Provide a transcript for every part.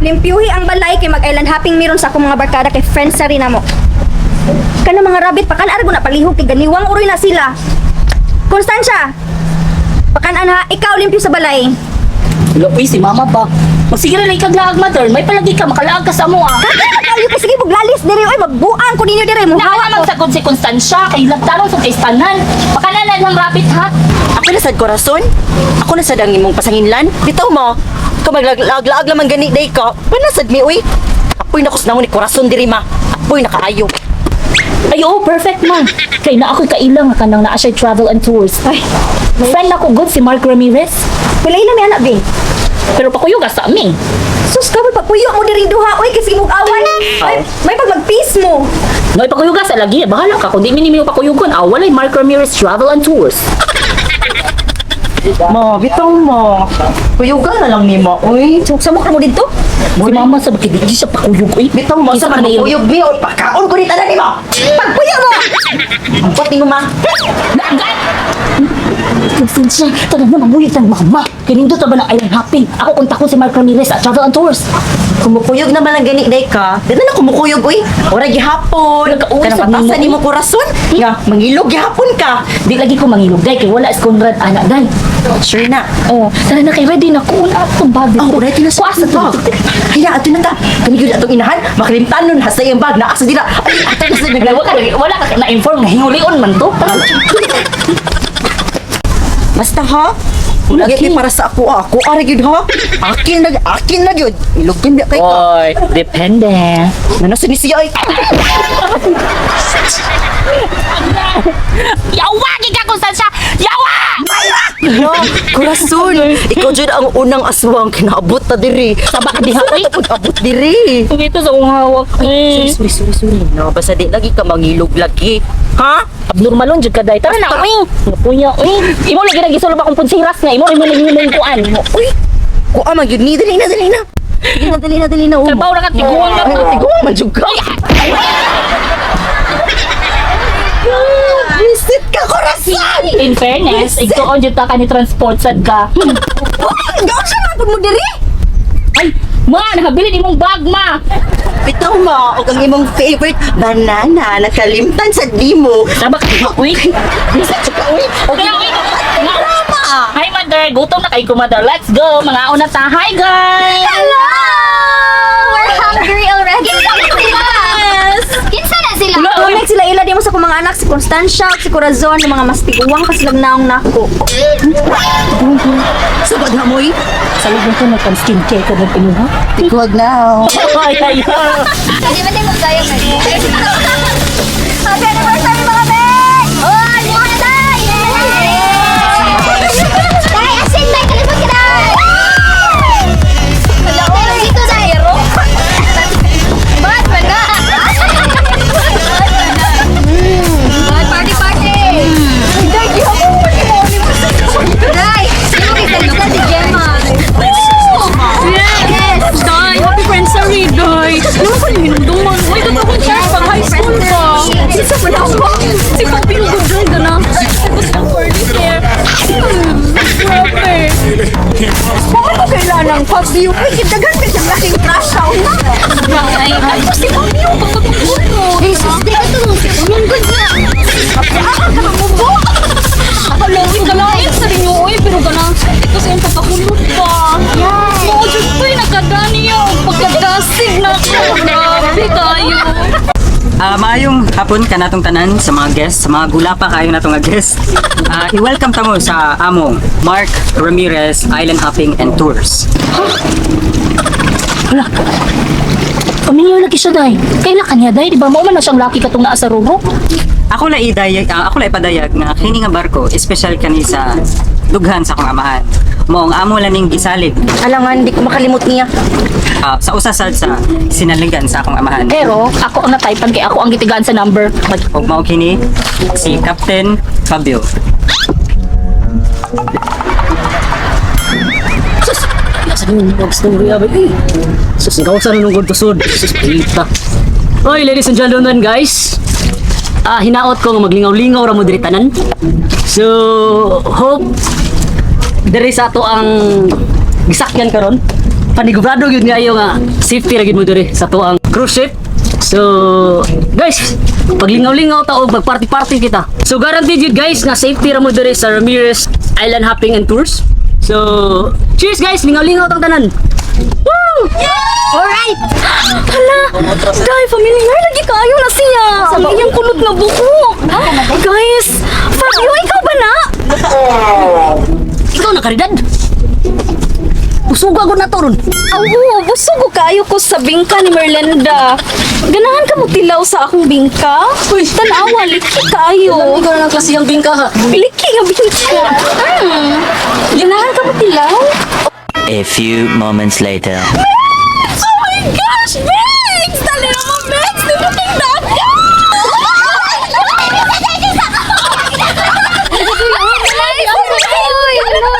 Limpyuhi ang balay kay mag-island hopping mi ron sa akong mga barkada kay friends sa rin namo. Kana mga rabbit pakan argo na palihog kay ganiwang uroy na sila. Constancia. Pakan-an ha, ikaw limpyo sa balay. Wala, uy, si mama ba? Magsige ra lang ikag laag, mother. May palagi ka, makalaag ka sa amo, ah. Kakayo kay sige buglalis diri oy, magbuang ko ninyo diri mo. Hawa Hawa ko. magsagod si Constancia, kay lagtanong sa kay tanan. Pakananan lang rabbit, ha? Ako na sad, Corazon. Ako na sad ang imong pasanginlan. Bitaw mo. Ikaw maglaag-laag lamang gani day ka. Panasad mi uy. Apoy na kusnahon ni Corazon diri, ma. Apoy na kaayo. Ay, oh, perfect man. Kay na ako'y kailang nga kanang naa siya travel and tours. Ay, Friend ako good si Mark Ramirez. Pila ila mi anak be. Pero pakuyog sa amin. Sus ka pagpuyo mo diri duha oy kay sige mong away. Ay, may pag mag-peace mo. No, ipakuyog sa lagi. Bahala ka. Kung di minimiyo pakuyugon, ah, walay Mark Ramirez Travel and Tours. Ma, bitaw mo. Kuyugan na lang ni mo, uy. Sumok ra mo didto. Si mama sa bakit di siya pakuyog, uy. Bitaw mo, Kinsa sa man na yun? kuyog mi, oy, pakaon ko ni tanan nimo. Pagpuyo mo. Ang ni mo, ma. Naagad! Constancia, tara na, mamuyag ng mama. Kinindot na ba ng island hopping? Ako kontakon si Mark Ramirez at Travel and Tours. Kumukuyog naman ang gani day ka. Dito na kumukuyog, uy. Ora gihapon. Nagkauwi Kanang sa batasan nimo, nimo, Corazon. Nga, mangilog gihapon ka. Di lagi ko mangilog, day, kay wala si Conrad, anak, day. Sure na. Oh, tara na kay ready na ko. Una akong bag dito. Oh, ready na sa Kuha sa bag. Hila, ato na ta. Kani gyud atong inahan, makalimtan nun hasa iyang bag na asa dira. Ay, ato na sa Wala, wala, wala ka na-inform nga hingulion man to. Tara. Basta ha. Wala, Lagi Ki. para sa ako, ah. Ako ara gyud ha. Akin na gyud. Ilog gyud kay ka. Oy, depende. Nana sa ni siya ay. Yawa! Giga Constancia! Yawa! No, Corazon, ikaw jud ang unang aswang kinaabot ta diri. Saba ka diha, oy. Abot diri. Ito sa akong hawak. Eh. Sorry, sorry, sorry. No, basta di lagi ka mangilog lagi. Ha? Abnormalon jud ka day. Tara na, uy. Napunya, uy. Imo lagi na gisulod akong punsiras nga. Imo imo lagi mo yung kuan. Uy, kuha man gyud ni, dali na, dali na. Dali na, dali na, dali na. Trabaho na ka tiguan ka. Ay, tiguan man jud ka. Visit ka, Corazon! In fairness, igtuon jud ta ka ni transport sad ka. Oy, gaon siya na pud mo diri. Ay, ma, nakabilin imong bag, ma. Bitaw mo, og ang imong favorite banana nakalimtan sa dimo. Saba ka diha, uy. Visit ka, uy. Okay, uy. Hi, mother. Gutom na kay ko, mother. Let's go. Mga una ta. Hi, guys. Hello! We're hungry already. Yes! Kinsa na sila? Wala, uy. Tumig sila ila di mo sa akong mga anak si Constancia ug si Corazon ng mga mas tiguang kasilag naong nako. Sabad na mo, uy. Sa lubong ko nagpang skincare ka ng pinuha. Tiguag na. Ay, ay, ay. Hindi ba tayo magdaya Happy anniversary, mga be! Oh, di mo na tayo! Day, asin, day! Kalimot ka, day! Day, dito, day! Bad man na! Bad party, party! Day, gihapon mo ni mo ni mo sa Day! Sino kay Kalista si Gemma? Yes! Day! Happy friendsory, Day! Ano ba yung hinumduman? Uy, totoo siya! Pag high school pa! Kinsa man ako? Si Papi yung good girl, gana. Tapos ang curly hair. Grabe! Wala ko kailangan Fabio. Uy, daghan kay siyang laking crush out. Ay, tapos si Papi yung pagkatungkol mo. Jesus, di ka tulong siya. Umungod niya! Ah, ka mo. Kalawin, kalawin sa rin uy, pero gana. Ito sa iyong pagkakulot pa. Oo, Diyos ko, nagkadani yung pagkadasig na ako. Grabe tayo. Ah, maayong hapon kanatong tanan sa mga guests, sa mga gulapa kayo natong nga guest. Ah, i-welcome ta mo sa among Mark Ramirez Island Hopping and Tours. Hala. Pamilyar lagi siya, Day. Kaila ka niya, Day. Di ba? Mao man na siyang laki katong naa sa ruro. Ako la idayag, ako la ipadayag nga kini nga barko espesyal kani sa dughan sa akong amahan. Mao ang amo laning gisalig Alangan, di ko makalimot niya. sa usa sad sa sinaligan sa akong amahan. Pero, ako ang nataypan kay ako ang gitigaan sa number. Ug mao kini si Captain Fabio. Sus! Nasa nung story abi. Eh. Sus, ikaw sa nung good tusod. Sus, kita. Oy, ladies and gentlemen, guys. Ah, hinaot ko nga maglingaw-lingaw ra mo diri tanan. So, hope diri sa ato ang gisakyan karon. Panigurado gyud nga ayo nga safety ra gyud mo diri sa tuang cruise ship. So, guys, paglingaw-lingaw ta og magparty-party kita. So, guaranteed gyud guys nga safety ra mo diri sa Ramirez Island Hopping and Tours. So, cheers guys, lingaw-lingaw tang tanan. Woo! Alright! Hala, dahil familiar lagi kayo na siya. Ang iyang kulot na buhok. Guys, Fabio, ikaw ba na? Ikaw na karidad. Usuga gud na to ron. Oo, busog ko kaayo ko sa bingka ni Merlinda. Ganahan ka mo tilaw sa akong bingka? Uy, tanawa, liki kaayo. Ikaw na ng klasihang bingka ha. Liki nga bingka. Ganahan ka mo tilaw? A few moments later. Oh my gosh, Bex! Dali na mo, Bex! Di ba kang dagat?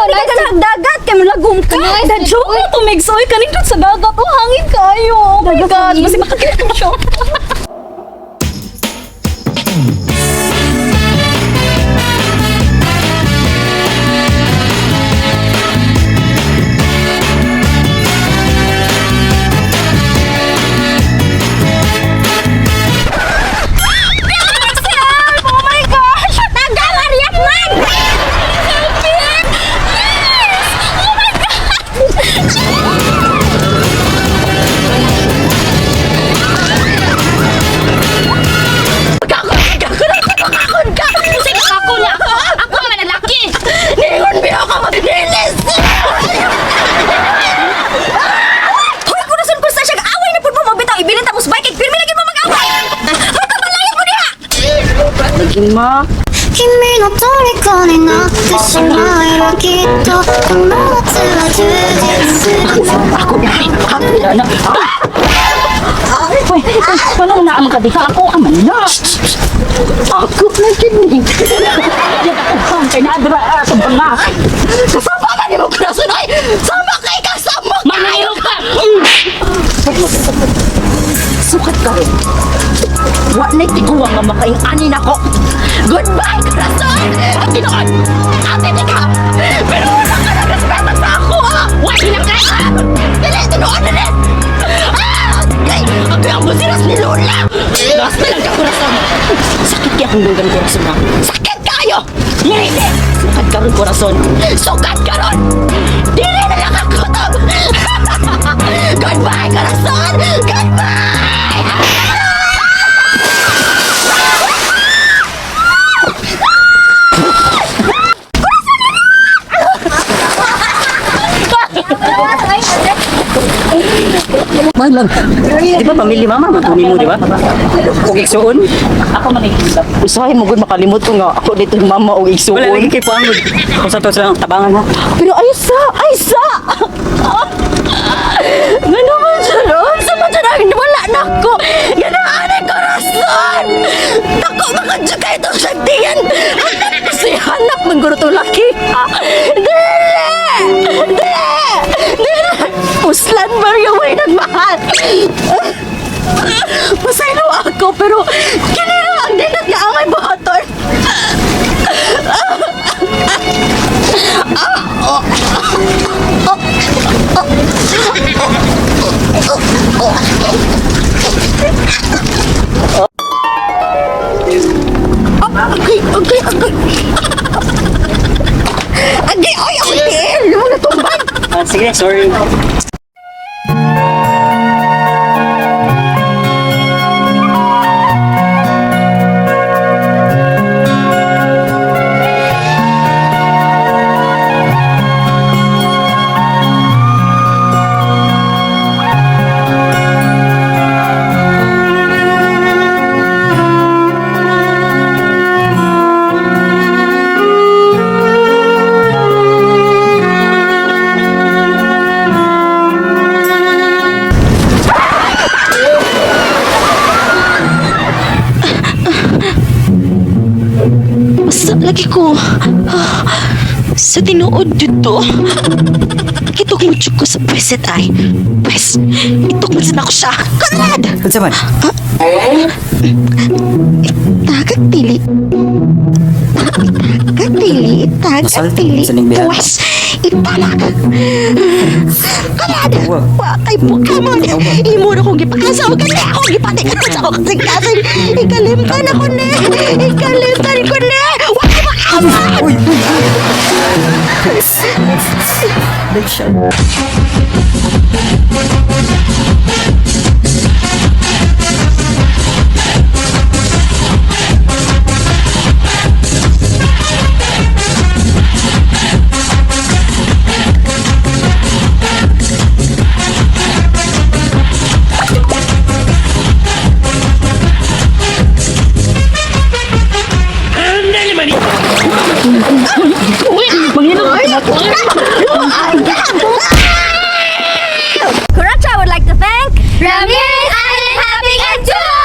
Hindi ka na dagat kay malagom ka. Da joke na to, Megs. Oy, kanindot sa dagat. Oh, hangin kayo. Oh my gosh, basta makakita ko siya. Oh my gosh! Taga Mariat man! Ako na ako! Ako man ang laki! Ningon biyo ka magdilis! Hoy, kurason ko sa siya away na pud mo mabitaw ibilin tapos bike kay pirmi lagi mo mag-away. Magkabalayot mo diha. 君の虜になってしまえばきっとこの夏は充実する Uy, wala na ang kadiha ako ka man na. Ako na kini. Yan kay na dira sa banga. Kasama ka ni mo kurason ay! Sama kay kasama ka! Manahiro ka! Sukat ka rin. Wa na'y tiguang nga makaing ani nako. Goodbye, kurason! At tinuod! Ate, tika! Pero wala ka ng respeto sa ako, ah! Wa hinakay! Dili, tinuod na rin! Ah! Ay! Ang kaya mo siras ni Lola! Last na lang ka, kurason! Sakit kaya akong dunggan, kurason, ha? Sakit kayo! Ngiti! Sukat ka ron, kurason! Sukat ka ron! Dili na lang ako to! Goodbye, kurason! Goodbye! Man lang. Di ba pamilya mama man tuni mo, di ba? Ug igsuon. Ako man ay Usahay mo gud makalimot ko nga ako dito yung mama og igsuon. Wala lagi kay puangod. Kung sa to silang tabangan ha. Pero ay sa, ay sa. Nga naman siya ron, sa man siya na, wala na ako. Nga na anay korason. Dako makadyo kayo itong sagdiyan. Hanap ko siya, hanap man guro itong laki. Dili! Dili! Dili! Puslan Maria, way nagmahal. Pasaylo ako, pero kinira ang dinat nga amay buhaton. Agay, agay, agay. Agay, oy, ang tiil. Yung mga tumbang. Ah, sige, sorry. Basta lagi ko. Sa tinuod dito. Kitok mo ko sa pweset ay. Pwes, itok mo sa ako siya. Conrad! Unsa man? Tagak dili. Tagak dili, tagak Nasalti, dili. sa ning bihan. Pwes, Italak! Kanan! Wa kay pukamon! Imo na kong gipakasa o kani akong gipatikan sa akong kasing-kasing! Ikalimtan ako ni! Ikalimtan ko ni! Wa kay pukamon! Kuracha would like to thank Ramirez Island Hopping and Tour!